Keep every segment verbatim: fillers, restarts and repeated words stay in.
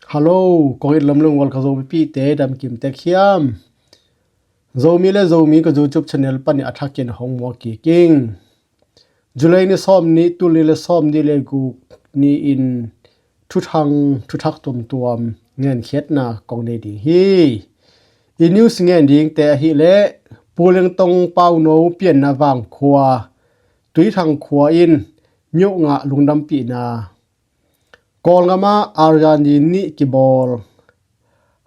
Hello, kong it lam lungwal ka Zomipihte damkim tek hiam? Zomi le Zomi ka YouTube channel panin a thakin hong muak kik ing. July ni sawm nih, tul nih le sawm nih le guk ni-in thuthang, thuthak tuamtuam ngenkhiatna kong nei ding hi. I news ngen dingte ahih leh Pu Lengtong Pauno pianna vangkhua Tuithang khua in myo ngah lungdampihna. Kawlgam ah R J N D nih kibawl.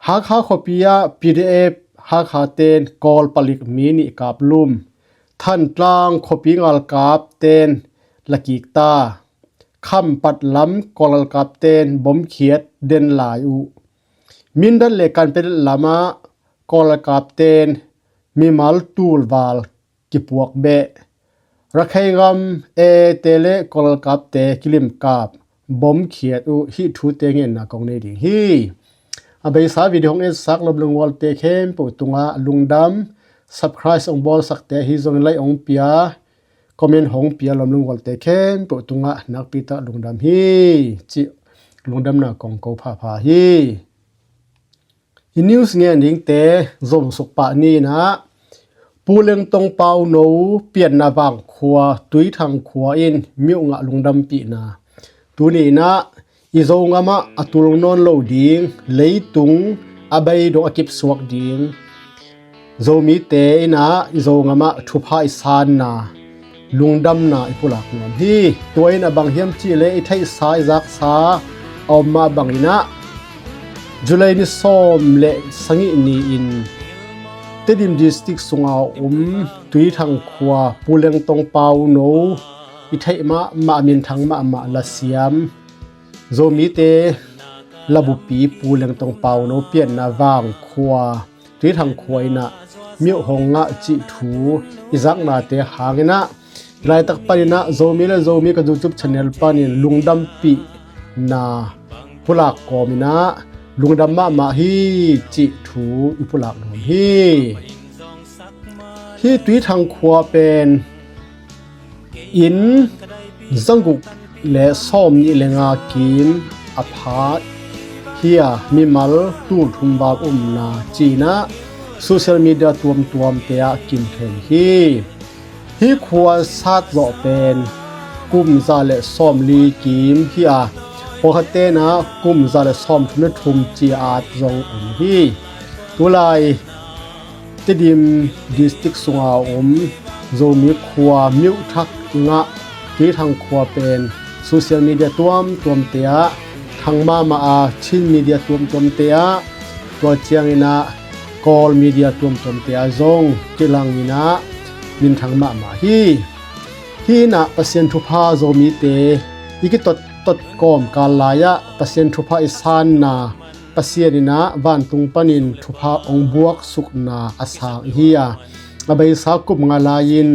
Hakha khuapi ah P D F Hakha ten Kawl palik mi nih kaplum. Thantlang khuapi ngalkap ten lakik ta. Khampat lam Kawl ngalkap ten bomkhiat den lai uh. Mindat le Kanpetlet lam ah Kawl ngalkap ten mimal tulval kipuak beh. Rakhine gam A A te le Kawl ngalkapte kilimkap, bomkhiat uh, hih thute ngenna kong nei ding hi. A beisa video hong etsak lawm lungwalte khempeuh tungah lungdam, subscribe hong bawlsakte ahi zongin like hong pia, comment hong pia lawm lungwalte khempeuh tungah nakpi tak lungdam hi cih lungdamna kong ko phapha hi. I news ngen dingte zomsuk pah ni-in ah Pu Lengtong Pauno pianna vangkhua Tuithang khua in myo ngah lungdampihna. Tuni-in ah i Zogam ah a tul nawn lo ding, leitung a bei dong a kipsuak ding Zomite in ah i Zogam ah thupha i sanna, lungdamna i pulak nuam hi. Tua in a bang hiam cih leh i theihsa i zaksa a om mah bangin ah July ni sawm le sagih ni-in Tedim District sunga om Tuithang khua Pu Lengtong Pauno i theih mahmah, minthang mahmah lasiam, Zomite labupi Pu Lengtong Pauno pianna vangkhua Tuithang khua in ah myo hong ngah cih thu i zaknate hangin ah laitak panin ah Zomi le Zomi ka YouTube channel panin lungdampihna pulak kawmin ah lungdam mahmah hi cih thu i pulak nuam hi. Hih Tuithang khua pen inn zaguk le sawm nih le nga kim a phat hi a, mimal tul thum val umna ci-in ah social media tuamtuamte ah kim thei hi. Hih khua sat zawh pen kum za le sawmli kim hi a, pawlkhatte in ah kum za le sawmthum le thum ci-a at zong um hi. Tulai Tedim District sunga om Zomi khua myo thak ngah Tuithang khua pen social media tuamtuamte ah thang mahmah a, Chin media tuamtuamte ah, tua ciangin ah Kawl media tuamtuamte ah zong kilangin ah minthang mahmah hi. Hih in ah Pasian thupha Zomite i kitottot kawmkal lai-ah Pasian thupha i sanna, Pasian in ah vantung panin thupha hong buaksukna a sang hi a, a beisa kum nga lai-in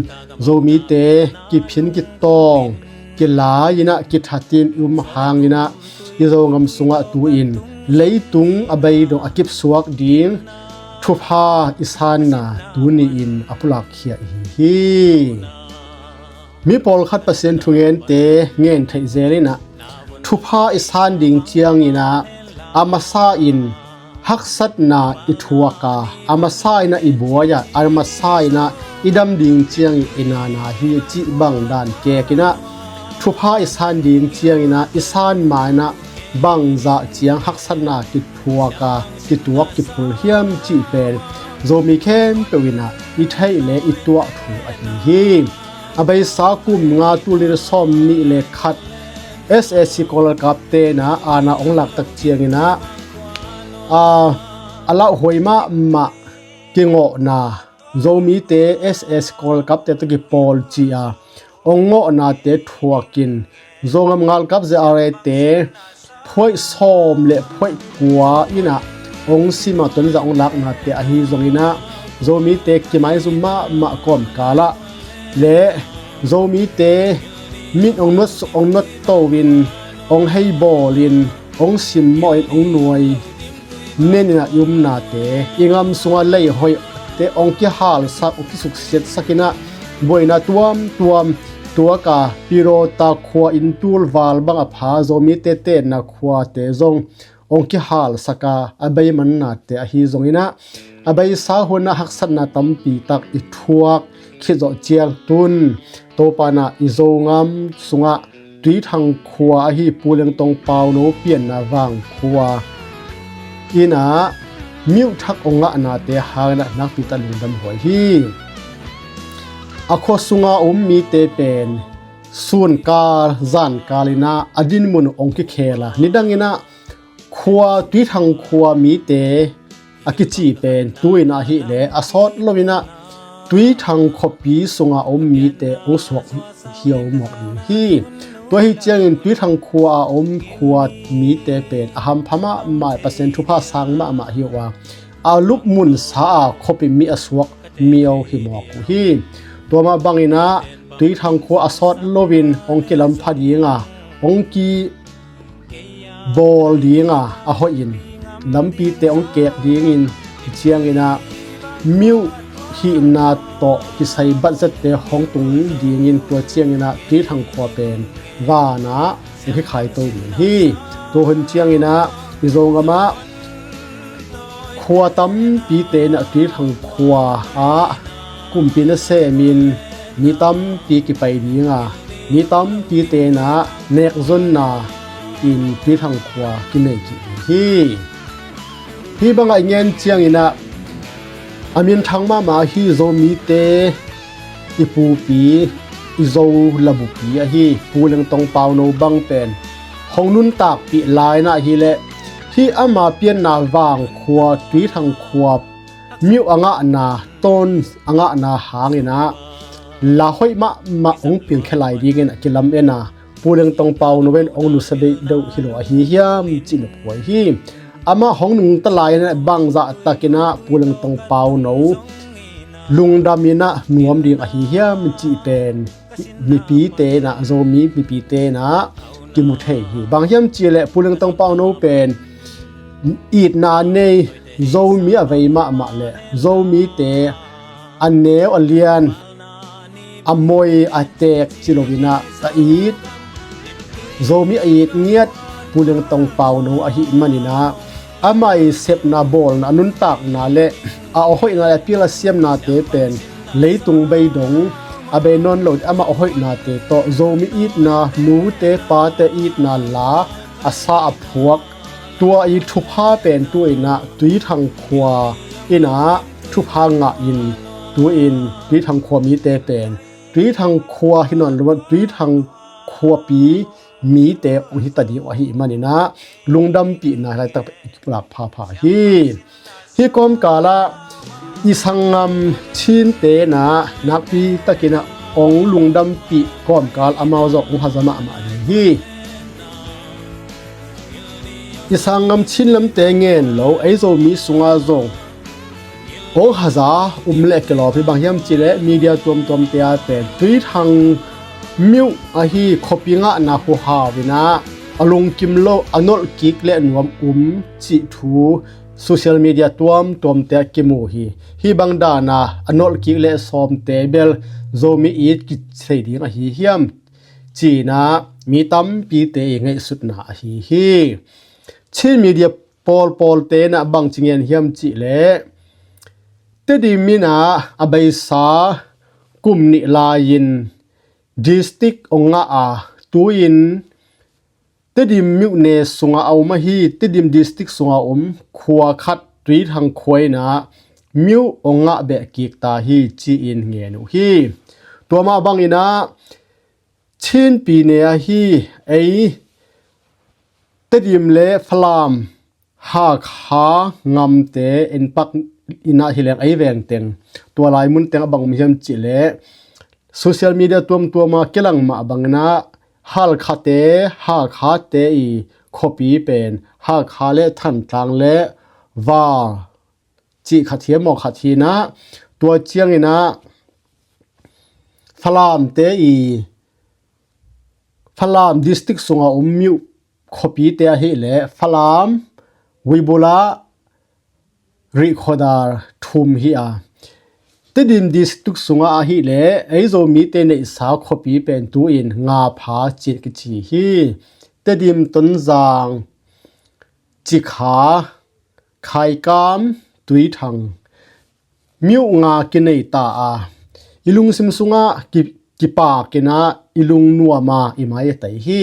Zomite kiphin kitawng kilai-in ah kithatin i um hangin ah i Zogam sungah tu-in leitung a bei dong a kipsuak ding thupha i sanna tuni-in a pulakkhia i hi hi. Mi pawlkhat Pasian thungente ngen theih zel in ah thupha i san ding ciangin ah a masa in haksatna i thuak a, a masa in ah i buai a, a masa in ah i dam ding ciangin i nana hi cih bang dan kekin ah thupha i san ding ciangin ah i san ma-in ah bangzah ciang haksatna kithuak a, kituak kiphul hiam cih pen Zomi khempeuh in ah i theih le i tuah thu ahi hi. A beisa kum nga, tul nih le sawm nih le khat S A C Kawl galkapte in ah aana hong lak tak ciangin ah a, a lauhuai mahmah kingawhna, Zomite S A C Kawl galkapte tawh kipawl ci-a hong ngawhnate thuakin Zogam galkap Z R A te phuaih sawm le phuaih kua in ah hong sim a, tonzah hong laknate ahi zongin ah Zomite kimaizum mahmah kawmkal ah le Zomite mit hong nuat, hong nuat to-in, hong hei bawlin, hong simmawhin, hong nuai nenin ah i umnate, i gam sunga lei hoihte hong kihalsak, hong kisuksiatsak in ah buaina tuamtuam tuak a, Pirota khua inn tulval bang a pha Zomite tenna khuate zong hong kihalsak a, a beimannate ahi zongin ah, a beisa hun ah haksatna tampi tak i thuak khit zawh ciang tun Topa in ah i Zogam sungah Tuithang khua ahi Pu Lengtong Pauno pianna Vang khua in ah miuh thak hong ngahnate hangin ah nakpi tak lungdam huai hi. A khua sunga om mite pen sunkal zankal in ah a dinmun hong kikhel a, nidang in ah khua, Tuithang khua mite a kici pen tu-in ah ahih leh a sawt lo-in ah Tuithang khuapi sunga om mite hong suak hiau mawk ding hi. Tua hi ciangin Tuithang khua a om khua mite pen a hampha mahmah, Pasian thupha sang mahmah hi uh a, a lupmunsa a khuapi mi a suak miau hi mawk uh hi. Tua mah bangin ah Tuithang khua a sawt lo-in hong kilampha ding a, hong ki bawl ding a, a hoihin lampite hong kek dingin, hi ciangin ah miuh hihna tawh kisai budgette hong tung dingin, tua ciangin ah Tuithang khua pen van ah hong kikhaito ding hi. Tua hun ciangin ah i Zogam ah khua tampite in ah Tuithang khua ah kumpi nasemin mi tampi kipai ding a, mi tampite in ah nekzonna in Tuithang khua kinei kik ding hi. Hih bangah i ngen ciangin ah a minthang mahmah ahi Zomite i pupi, i Zo labupi ahi Pu Lengtong Pauno bang pen hong nuntakpih lai-in ah ahih leh, hih ama pianna Vang khua, Tuithang khua miuh a ngahna, tawn a ngahna hangin ah la hoih mahmah hong piangkhia lai dingin a kilamen a, Pu Lengtong Pauno in hong nusia deuh hi lo ahi hiam cih na phuai hi. Amah hong nungta lai-in ah bangzah takin ah Pu Lengtong Pauno lungdam in ah nuam ding ahi hiam cih pen mipite in ah, Zomi mipite in ah kimu thei hi. Bang hiam cih leh Pu Lengtong Pauno pen itna nei, Zomi a vei mahmah leh Zomite a neu a lian, a moi a teek ci lo-in ah a it, Zomi a it ngiat Pu Lengtong Pauno ahih manin ah, amah i sepna bawlna, a nuntakna leh a awhoihna leh a pial a siamnate pen leitung bei dong a bei nawn lo, amah awhoihnate tawh Zomi itna, nute pate itna la a sa a phuak, tua i thupha pen tu-in ah Tuithang khua in ah thupha ngahin, tu-in Tuithang khua mite pen Tuithang khua hi nawn lo, Tuithang khuapi mite hong hi ta ding uh ahih manin ah lungdampihna laitak i kipulak phapha hi. Hih kawmkal ah i sanggam Chinte in ah nakpi takin ah hong lungdampih kawmkal amau zong hong haza mahmah ding hi. I sanggam Chin lamte ngen lo, ei Zomi sungah zong hong haza um leh kilawm hi. Bang hiam cih leh media tuamtuamte ah pen Tuithang miuh ahi khuapi ngahna huhau in ah a lungkim lo, a nolh kik leh nuam um cih thu social media tuamtuamte ah kimu hi. Hih bang dan a a nolh kik leh sawmte bel Zomi it kithei ding ahi hiam ci-in ah mi tampite i ngaihsutna ahi hi. Chin media pawlpawlte in ah bangci ngen hiam cih leh, Tedim in ah a beisa kum nih lai-in district hong ngah a, tu-in Tedim miuh ne sungah a om ahi, Tedim district sungah a om khua khat Tuithang khua in ah miuh hong ngah beh kik ta hi ci-in ngen uh hi. Tua mah bangin ah Chin pi ne ahi ei Tedim leh Falam, Hakha ngamte inpak in ah hi leng ei veng teng, tua lai mun teng a bang om hiam cih leh social media tuamtuam ah kilang mah bangin ah Halkhate, Hakhate i khuapi pen Hakha leh Thantlang leh Val cih khat hi, mawk khat hi in ah, tua ciangin ah Falamte i, Falam district sungah om miuh khuapite ahih leh Falam, Wibula, Rihkhawdar thum hi a, Tedim district sungah ahih leh ei Zomite neihsa khuapi pen tu-in Ngapha ci-in kici hi. Tedim, Tonzang, Cikha, Khaikam, Tuithang, myo nga kinei ta a, i lungsim sungah ki, kipak in ah i lungnuam a i mai a tai hi.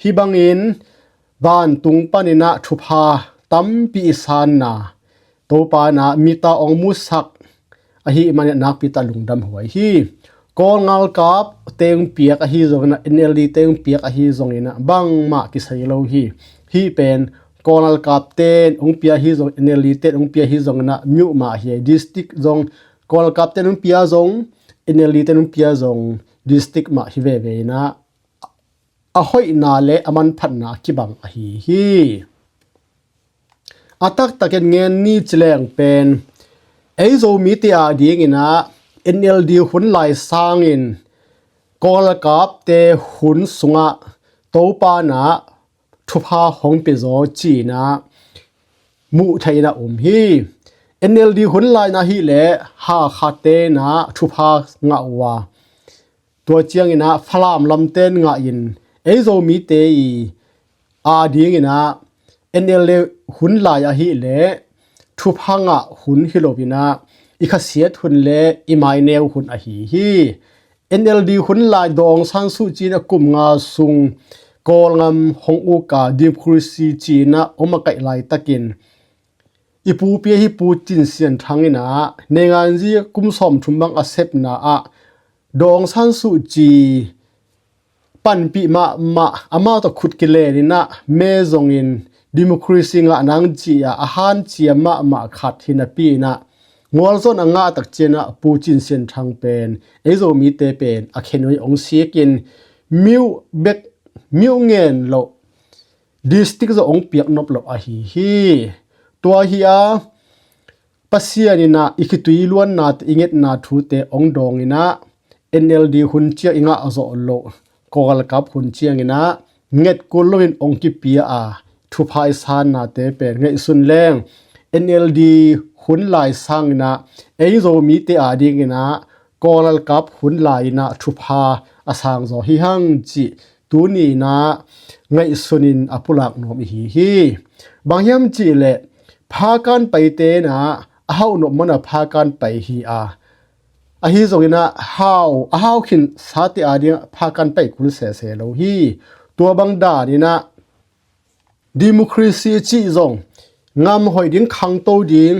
Hih bangin vantung panin ah thupha tampi i sanna, Topa in ah mita hong musak ahih manin ah nakpi tak lungdam huai hi. Kawl ngalkap te hong piak ahi zongin ah, N L D te hong piak ahi zongin ah bangmah kisai lo hi. Hih pen Kawl ngalkap ten hong pia hi zong, N L D ten hong pia hi zongin ah myo mah hi. District zong Kawl ngalkap ten hong pia zong, N L D ten hong pia zong, district mah hi veve in ah a hoihna le a manphatna kibang ahi hi. A taktakin ngen ni ci leng pen, ei Zomite adingin ah N L D hun lai sangin Kawl ngalkap te hun sungah Topa in ah thupha hong pia zaw ci-in ah muh theih in ah um hi. N L D hun lai in ah hi leh Hakha te in ah thupha ngah uh a, tua ciangin ah Falam lam ten ngah in, ei Zomite i adingin ah N L D hun lai ahi leh thupha ngah hun hi lo in ah i khasiat hun le i maineu hun ahi hi. N L D hun lai Daw Aung San Suu Kyi in ah kum nga sung Kawlgam hong uk a, democracy ci-in ah hong makaih laitakin i pupi ahi Pu Cin Sian Thang in ah Neinganzi kum sawmthum bang a sepna ah Daw Aung San Suu Kyi panpih mahmah, amah tawh khut kilen in ah me zongin democracy ngah nang ci-a a hanciam mahmah khat hi napi in ah, gualzawhna a ngah tak ciangin ah Pu Cin Sian Thang pen ei Zomite pen a khe nuai hong sik in myo bek, myo ngen loh, district zong hong piak nop loh ahi hi. Tua hi a, Pasian in ah i khitui luannate, i ngetna thute hong dawng in ah, N L D hun ciang i ngah zawh loh Kawl ngalkap hun ciangin ah nget kul loin hong kipia a, thupha i sannate pen ngaihsun leng, N L D hun lai sangin ah ei Zomite adingin ah Kawl ngalkap hun lai in ah thupha a sang zaw hi hang cih tuni in ah ngaihsun in a pulak nuam i hi hi. Bang hiam cih leh phakan paite in ah a hauh nop man a phakan pai hi a, ahi zongin ah hau, a hau khinsate ading ah phakan pai kul sese lo hi. Tua bang dan in ah democracy cih zong, gam hoih ding, khangto ding,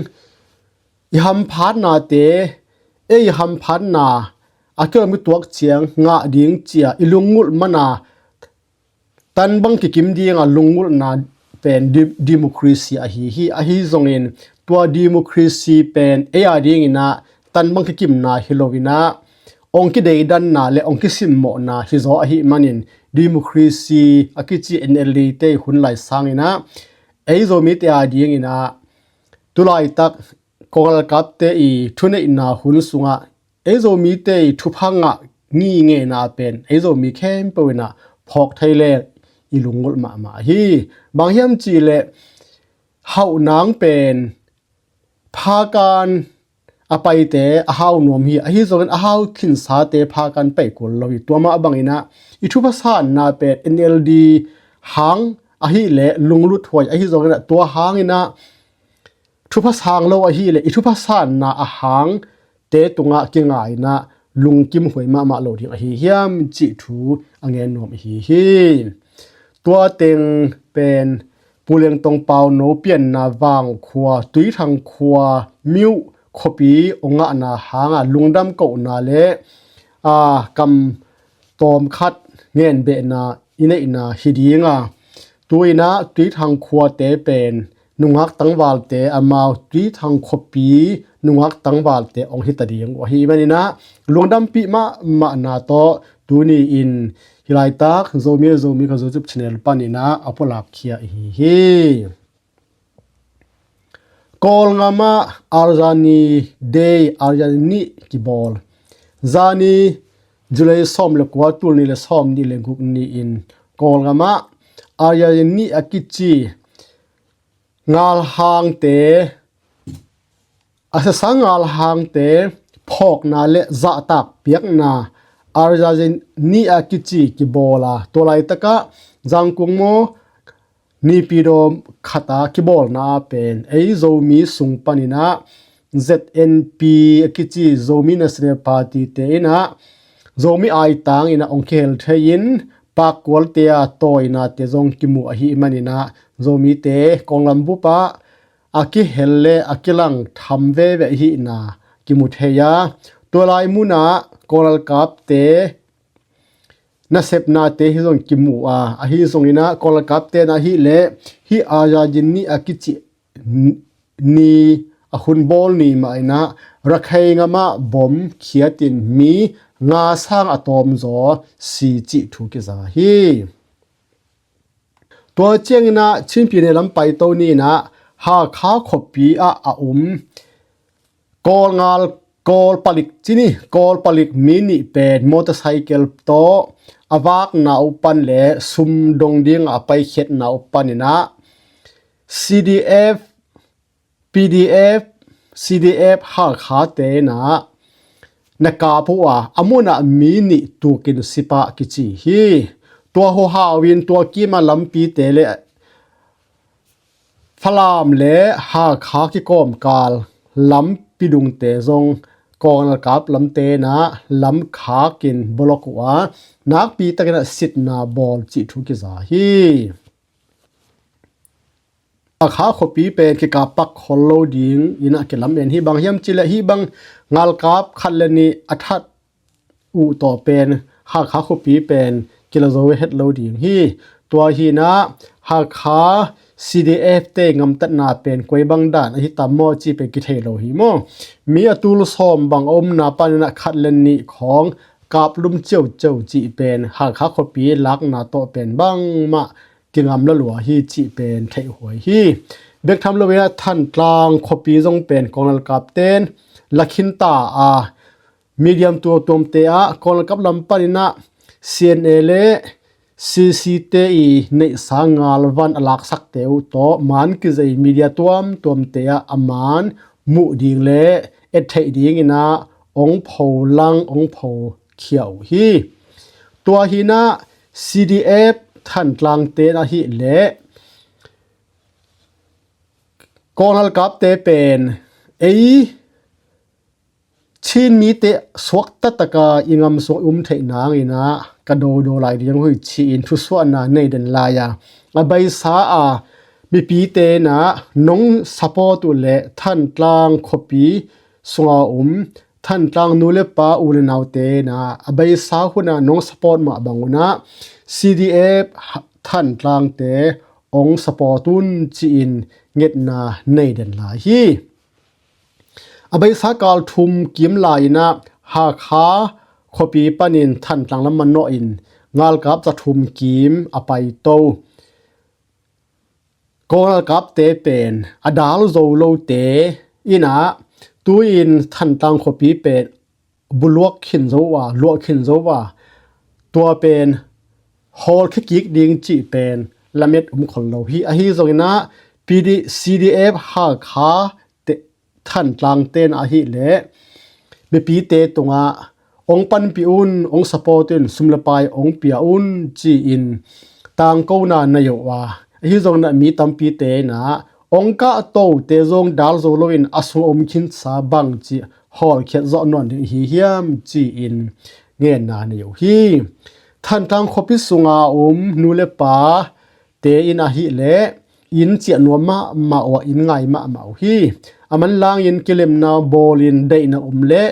i hamphatnate, ei i hamphatna a kilawm i tuak ciang ngah ding ci-a i lunggulh man a, tan bang kikim ding a lunggulhna pen de-, democracy ahi hi. Ahi zongin tua democracy pen ei adingin ah tan bang kikimna hi lo in ah, hong kideidanna le hong kisimmawhna hi zaw ahih manin, democracy a kici N L D te hun lai sangin ah ei Zomite adingin ah tulaitak Kawl ngalkapte i thuneihna hun sungah ei Zomite i thupha ngah ngingena pen ei Zomi khempeuh in ah phawk thei leng i lunggulh mahmah hi. Bang hiam cih leh hauh nang pen phakan a paite a hau nuam hi. Ahi zongin a hau khinsate phakan pai kul lo hi. Tua mah bangin ah i thupha sanna pen N L D hang ahi leh lunglut huai, ahi zongin ah tua hangin ah thupha sang lo ahi leh i thupha sanna a hangte tungah kingai in ah lungkim huai mahmah lo ding ahi hiam cih thu a ngen nuam i hi hi. Tua teng pen Pu Lian Tong Pau no pianna Vang khua, Tuithang khua, myo khuapi hong ngahna hang a lungdam kohna le, a, kam tawmkhat ngen behna i neihna hi ding a, tu-in ah Tuithang khuate pen nungak tangvalte, amau Tuithang khuapi nungak tangvalte hong hi ta ding uh ahih manin ah lungdampih mahmahna tawh tuni-in hih laitak Zomi a Zomi kha YouTube channel panin ah a pulakkhia i hi hi. Kawlgam ah Aryani Day, Aryani kibawl. Zani July sawm le kua, tul nih le sawm nih le guk ni-in Kawlgam ah Aryani a kici ngalhangte, a siasang ngalhangte phawkna le zahtak piakna Aryani a kici kibawl a, tua laitakah Zangkung maw, Naypyidaw khata kibawlna ah pen ei Zomi sung panin ah Z N P a kici Zomi National Party te in ah Zomi aitang in ah hong kihel thei in, Pakkualte a tawinate zong kimu ahih manin ah Zomite Kawlgam bup ah a kihel le a kilang tham veve ahihna kimu thei a, tua lai munah Kawl galkapte nasepnate hi zong kimu a, ahi zongin ah Kawl galkapte in ahih leh hih Azadi ni a kici ni a hun bawl ni mah in ah Rakhine gam ah bom khiatin mi nga sang a tawm zaw si cih thu kiza hi. Tua ciangin ah Chin Pyine lam paito ni in ah Hakha khuapi ah a um Kawl ngal, Kawl palik ci ni, Kawl palik mi nih pen motorcycle tawh a vakna uh pan le sum dong ding a paikhiatna uh panin ah C D F, P D F, C D F Hakha te in ah na kap uh a, a munah mi nih tukin si pah kici hi. Tua huhau in tua kim a lampite le Falam le Hakha kikawmkal lampi dungte zong Kawl galkap lamte in ah lam khakin bolok uh a, nakpi takin ah sitna bawl cih thu kiza hi. Hakha khuapi pen kikap pak khol lo ding in ah kilam en hi. Bang hiam cih leh hih bang galkap khat le nih a that uh tawh pen Hakha khuapi pen kila zo het lo ding hi. Tua hi in ah Hakha C D F te gamtatna pen koi bang dan ahi tam maw cih pen kithei lo hi maw? Mi a tul sawm bang a omna panin ah khat le nih khawng kap lum ciauciau cih pen Hakha khuapi lakna tawh pen bangmah kingam la lua hi cih pen theih huai hi. Bek tham loin ah Thantlang khuapi zong pen Kawl galkapten la khin ta a, medium tuamtuamte ah Kawl galkap lam panin ah C N A le C C te i neihsa ngalvan a laksakte uh tawh man kizei media tuamtuamte ah a man muh ding le et theih dingin ah ong pho lang ong pho khia uh hi. Tua hi in ah C D F Thantlangte in ahih leh Kawl galkapte pen ei Chin mite suakta taka i gam sung i um theih nangin ah ka dodo lai ding uh hi ci-in thusuahna nei den lai a, a beisa a mipite in ah nong support uh leh Thantlang khuapi sunga um Thantlang nu le pa u le naute in ah a beisa hun ah nong support mah bang un ah C D F Thantlangte ong support un ci-in ngetna nei den lai hi. A beisa kal thum kim lai-in ah Hakha khuapi panin Thantlang lam manawhin galkap za thum kim a paito Kawl galkapte pen a dal zo lote in ah tu-in Thantlang khuapi pen buluak khin zo a, luah khin zo a, tua pen hawlkhia kik ding cih pen lamet um khol lo hi. Ahi zongin ah P D, C D F Hakha te, Thantlangte in ahih leh mipite tungah ong panpih un, ong support un, sum le pai ong pia un ci-in tangkona nei uh a, ahi zongin ah mi tampite in ah ong kahtote zong dal zo loin a sung a om khinsa bangci hawlkhiat zawh nawn ding ihi hiam ci-in ngenna nei uh hi. Thantlang khuapi sunga um nu le pa te in ahih leh inn ciah nuam mahmah uh a, inn ngai mahmah uh hi. A manlangin kilemna bawlin deihna um leh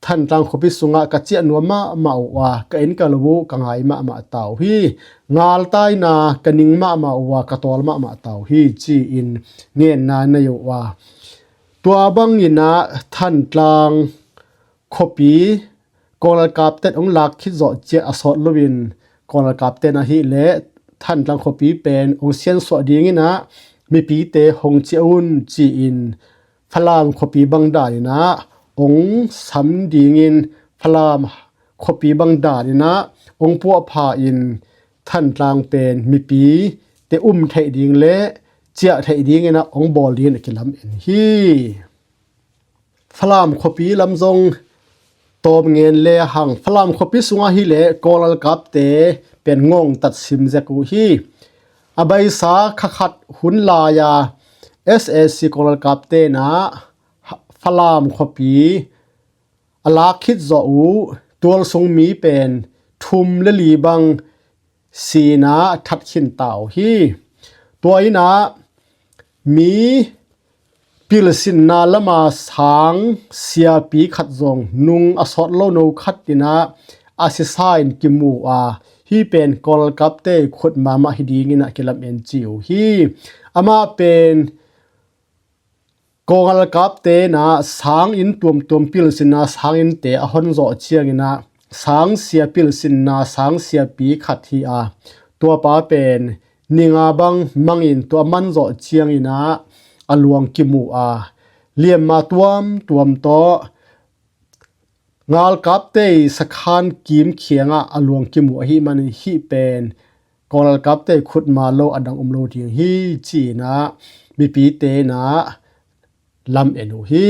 Thantlang khuapi sungah ka ciah nuam mahmah uh a, ka inn ka lo uh ka ngai mahmah ta uh hi. Ngaltaina ka ning mahmah uh a, ka tawl mahmah ta uh hi ci-in ngenna nei uh a, tua bangin ah Thantlang khuapi Kawl galkapte in ong lak khit zawh ciah a sawt loin Kawl galkapte in ahih leh Thantlang khuapi pen ong siansuah dingin ah mipite hong ciah un ci-in Falam khuapi bang danin ah ong sam dingin Falam khuapi bang danin ah ong puahpha in Thantlang pen mipite um theih ding le ciah theih dingin ah ong bawl dingin a kilam en hi. Falam khuapi lam zong tawm ngen le hang, Falam khuapi sungah hi leh Kawl galkapte pen ngawngtat sim zek uh hi. A beisa kha khat hun lai-a S A C kawnglalkapte in ah Falam khuapi a lak khit zawh uh tualsung mi pen thum le li bang si-in ah that khin ta uh hi. Tua in ah mi pilsinna lama sang siapi khat zong nung a sawt lo no khat in ah a sisa in kimu a, hih pen kawnglalkapte khut mahmah hi dingin ah kilamen ci uh hi. Amah pen kawnglalkapte in ah sanginn tuamtuam pilsinna sanginnte a hon zawh ciangin ah sangsia pilsinna sangsiapi khat hi a, tuapa pen ni nga bang mangin tua a man zawh ciangin ah a luang kimu a, liamma tuamtuam tawh ngalkapte i sakhan kim khiangah a luang kimu ahih manin hih pen kawnglalkapte khut ma lo a dang um lo ding hi ci-in ah mipite in ah lamen uh hi.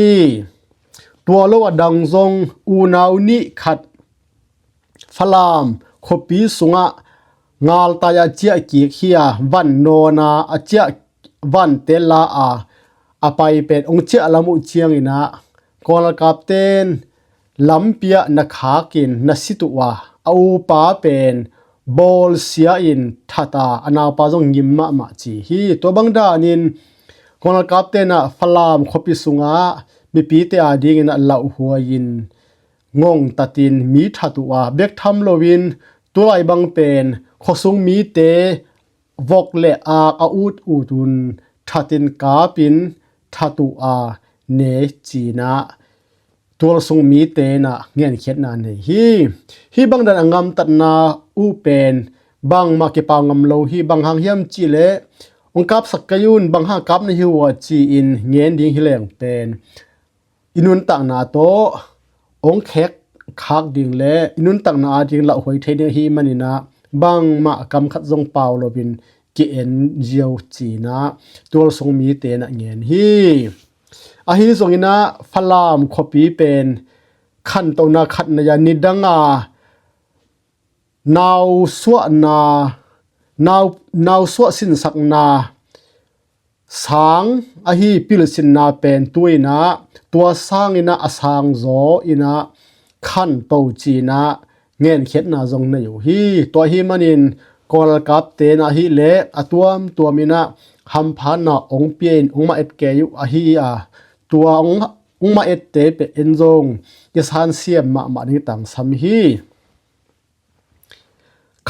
Tua lo a dang zong unau nih khat Falam khuapi sungah ngaltai a ciah kik hi a, van nawn a a ciah, vante la a a pai pen hong ciah lam uh ciangin ah kawnglalkapte in lampi ah na khakin na sit uh a, a upa pen bawlsia in that a, a naupa zong ngim mahmah ci hi. Tua bang danin kawnglalkapte in ah Falam khuapi sungah mipite adingin ah lauhuai in ngongtatin mi that uh a, bek tham loin tulai bang pen khuasung mite vok le ak a ut ut un thatin kapin that uh a, ne ci-in ah tualsung mite in ah ngenkhiatna nei hi. Hih bang dan a ngamtatna uh pen bangmah kipau ngam lo hi. Bang hang hiam cihleh hong kapsak kei un, bang hang kap na hi uh a ci-in ngen ding hi leng pen i nuntakna tawh hong khek khak ding le i nuntakna ading lauhuai thei ding ahih manin ah bangmah kam khat zong pau loin ki-en ziau ci-in ah tualsung mite in ah ngen hi. Ahi zongin ah Falam khuapi pen khantohna khat nei a, nidanga nausuahna, nau, nausuah sinsakna sang ahi pilsinna pen tu-in ah tua sangin ah a sang zaw in ah khanto ci-in ah ngenkhiatna zong nei uh hi. Tua ahih manin kawnglalkapte in ah ahih leh a tuamtuam in ah hamphatna hong pia in hong mah et kei uh ahi a, tua hong, hong mah ette pen zong i sansiam mahmah ding tangsam hi.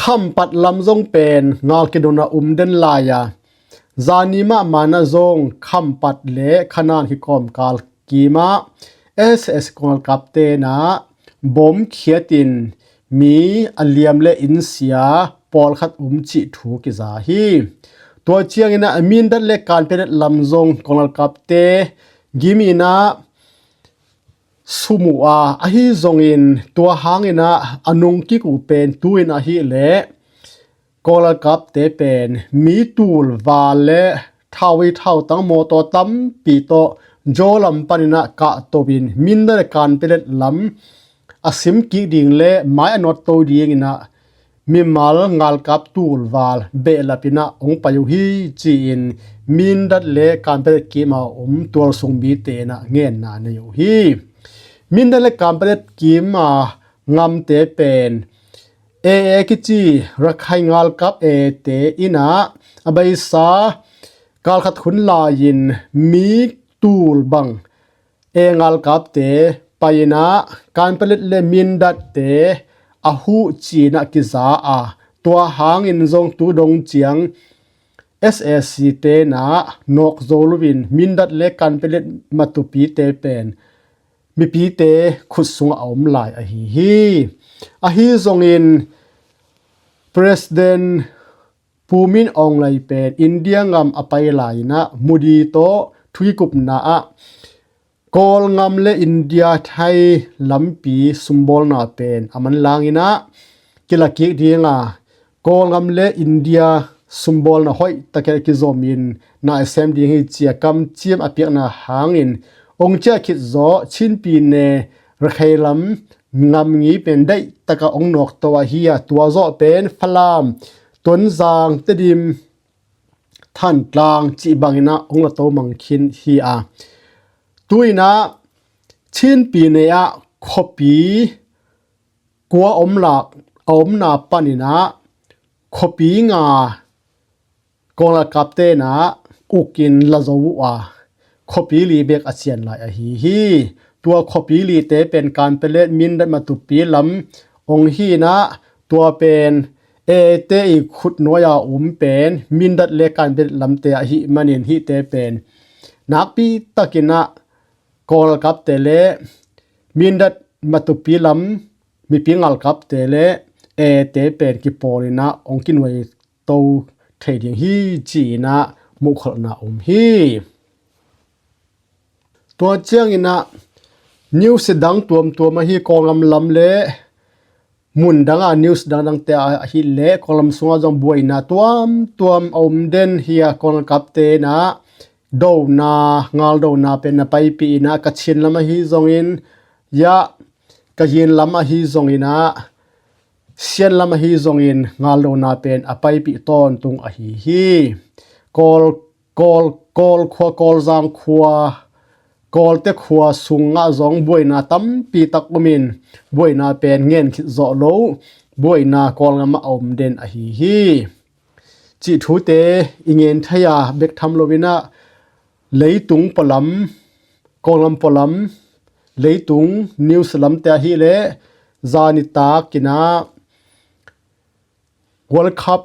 Khampat lam zong pen ngal kidona um den lai a, zani mahmah in ah zong Khampat le Khanan kikawmkal kimah S S kawnglalkapte in ah bom khiatin mi a liam le inn sia pawlkhat um cih thu kiza hi. Tua ciangin ah Mindat le Kanpetlet lam zong kawnglalkapte gim in ah sum uh a, ahi zongin tua hangin ah a nungkik uh pen tu-in ahih leh kawnglalkapte pen mi tul val le thau i thautang mawtaw tampi tawh Zo lam panin ah kahto in Mindat le Kanpetlet lam a simkik ding le mai a nawtto dingin ah mimal ngalkap tulval behlap in ah hong pai uh hi ci-in Mindat le Kanpetlet kim a om tualsung mite in ah ngenna nei uh hi. Mindat le Kanpetlet kim a ngamte pen A A kici Rakhine ngalkap A A te in ah a beisa kalkhat hun lai-in mi tul bang A A ngalkapte pai in ah Kanpetlet le Mindatte a huh ci-in ah kiza a, tua hangin zong tu dong ciang S A C te in ah nawk zo loin Mindat le Kanpetlet matupite pen mipite khut sungah a om lai ahi hi. Ahi zongin President Pu Min Aung Hlaing pen India ngam a pai lai in ah Modi tawh thu kikupna ah Kawl ngam le India Thai lampi sumbawlna pen a manlang in ah kila kik ding a, Kawl ngam le India sumbawlna hoih takin a kizom in na a sem ding hi ci-a kamciam a piakna hangin hong ciah khit zawh Chin pyine Rakhine lam ngamngi pen daih takin hong nawkto ahi a, tua zawh pen Falam, Tonzang, Tedim, Thantlang cih bangin ah hong la to mang khin hi a. Tu-in ah Chin Pyine ah khuapi kua om lak a omna panin ah khuapi nga Kawl galkapte in ah ukin la zo uh a, khuapi li bek a cian lai ahi hi. Tua khuapi lite pen Kanpetlet, Mindat, Matupi lam hong hi-in ah tua pen A A te i khutnuai-a om pen Mindat le Kanpetlet lamte ahih manin hihte pen nakpi takin ah Kawl galkapte le Mindat, Matupi lam mipi galkapte le A A te pen kipawlin ah hong kinuai to thei ding hi ci-in ah muhkholhna om hi. Tua ciangin ah news dang tuamtuam ahi Kawlgam lam le mun danga news dangdangte ahih leh Kawlgam sungah zong buaina tuamtuam a om den hi a, Kawl galkapte in ah dona, galdona pen na paipih in ah Kachin lam ahi zongin, yah, Kayin lam ahi zongin ah, Sian lam ahi zongin galdona pen a paipih tawntung ahi hi. Kawl, Kawl, Kawl khua, Kawlzang khua, Kawlte khua sungah zong buaina tampi tak omin buaina pen ngen khit zawh lo buaina Kawlgam ah a om den ahi hi. Cih thute i ngen thei a bek tham loin ah leitung pualam, Kawlgam pualam, leitung news lamte ahih leh zani takin ah World Cup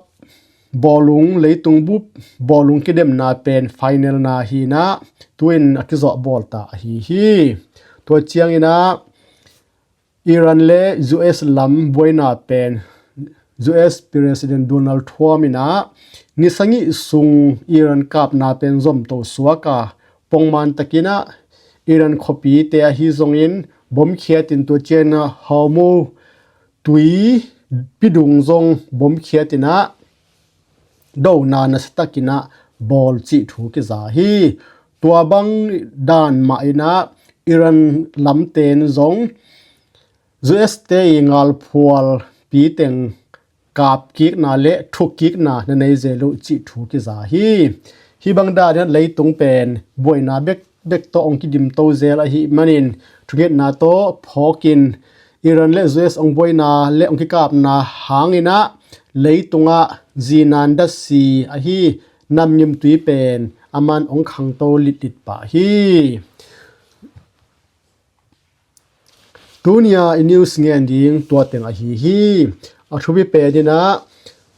bawlung, leitung bup bawlung kidemna pen final na hi-in ah tu-in a kizawh bawl ta ahi hi. Tua ciangin ah Iran le U S lam buaina pen U S President Donald Trump in ah ni sagih sung Iran kapna pen zomto suak a, pongman takin ah Iran khuapite ahi zongin bomkhiat in, tua ciangin ah Hormuz tuipi dung zong bomkhiat in ah dona nasiatakin ah bawl cih thu kiza hi. Tua bang dan mah in ah Iran lamte in zong U S te i galphualpi teng kapkikna le thukkikna na nei zel uh cih thu kiza hi. Hih bang dan in ah leitung pen buaina bekbek tawh hong kidimto zel ahih manin thungetna tawh phawkin Iran le U S hong buaina le hong kikapna hangin ah leitungah zinan datsi ahi namngimtui pen aman hong khangto litlit pah hi. Tuni-a i news ngen ding tua teng ahi hi. A thupi pen in ah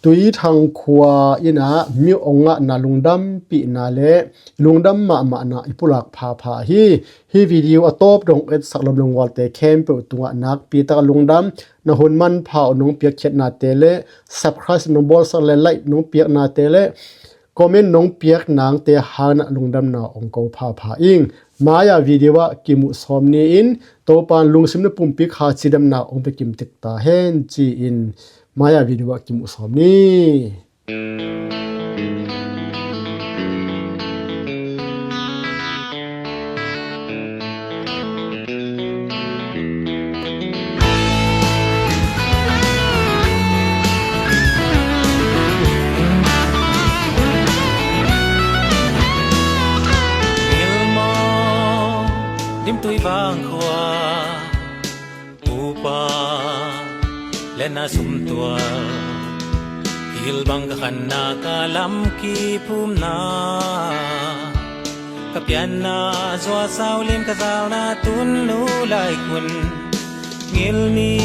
Tuithang khua in ah mi hong ngahna lungdampihna le lungdam mahmahna i pulak phapha hi. Hih video a tawp dong etsak lomlung gualte khempeuh tungah nakpi tak lungdam. Na hun manpha uh nong piakkhiatnate le subscribe nong bawlsak le like nong piaknate le comment nong piak nangte hangin ah lungdamna hong ko phapha ing. Mai-a video ah kimuh sawm ni in, Topa'n lungsim le pumpi kha cidamna hong pia kim tek ta hen ci-in mai-a video ah kimuh sawm ni. Ngilmaw Dimtui Vangkhua, upa le na sumtual, hilbang ka khanna ka lam kiphumna, ka pianna zuasau lim ka zalna tunnu laikhun ngilni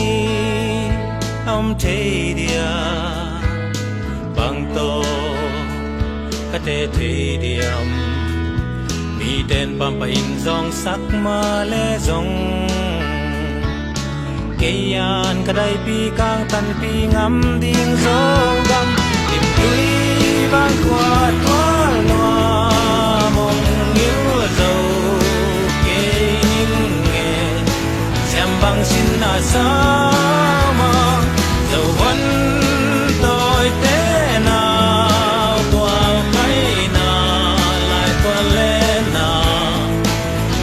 a om thei dia, bangtawh ka te thei diam? Miten pampa in zawngsak mah le zong, kei an ka daipi kang tanpi ngam ding Zogam. Dimtui Vangkhua tual nuam hong ngil zo kei ning e. Siam bang sinna sau mah, Zohuan tawite nau tual kaina, lai tual le na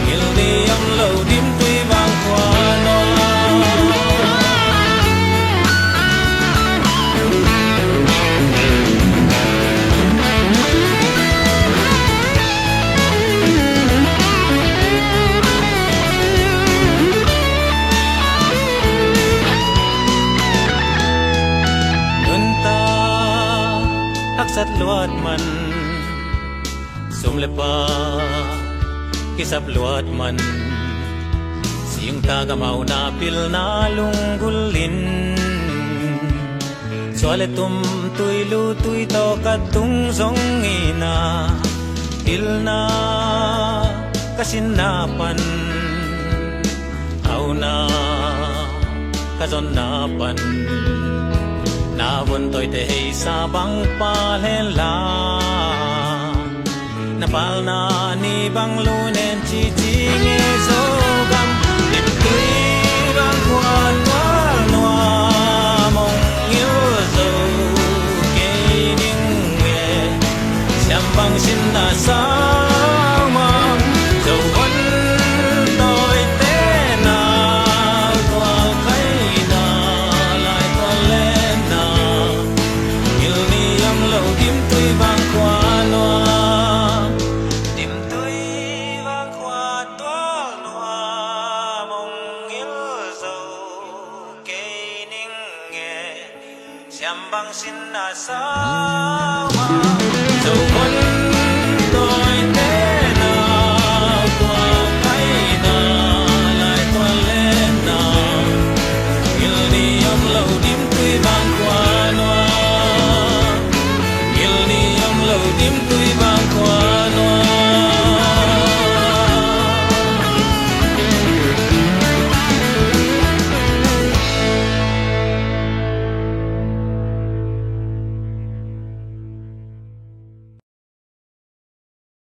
ngil ni om lo Dimtui Vangkhua nuam. Sum le pai kisap luat man, singtang a mawhna pilna lunggulh in, suah le tum, tui lu tui tawh ka tung zong in ah, pilna ka sinna pan, hauna ka zonna pan, na vun tawite heisa bang pha hen la, na palna ni bang lun en, ci ci nge Zogam. Dimtui bang khua tual nuam, hong ngil zo kei ning e. Siam bang sinna sau mah, Zo vun tawite na tual khaina, lai tual lena, ngil ni om lo, dimtui bang khua nuam. Dimtui bang khua tual nuam, hong ngil zo kei ning e. Siam bang sinna sau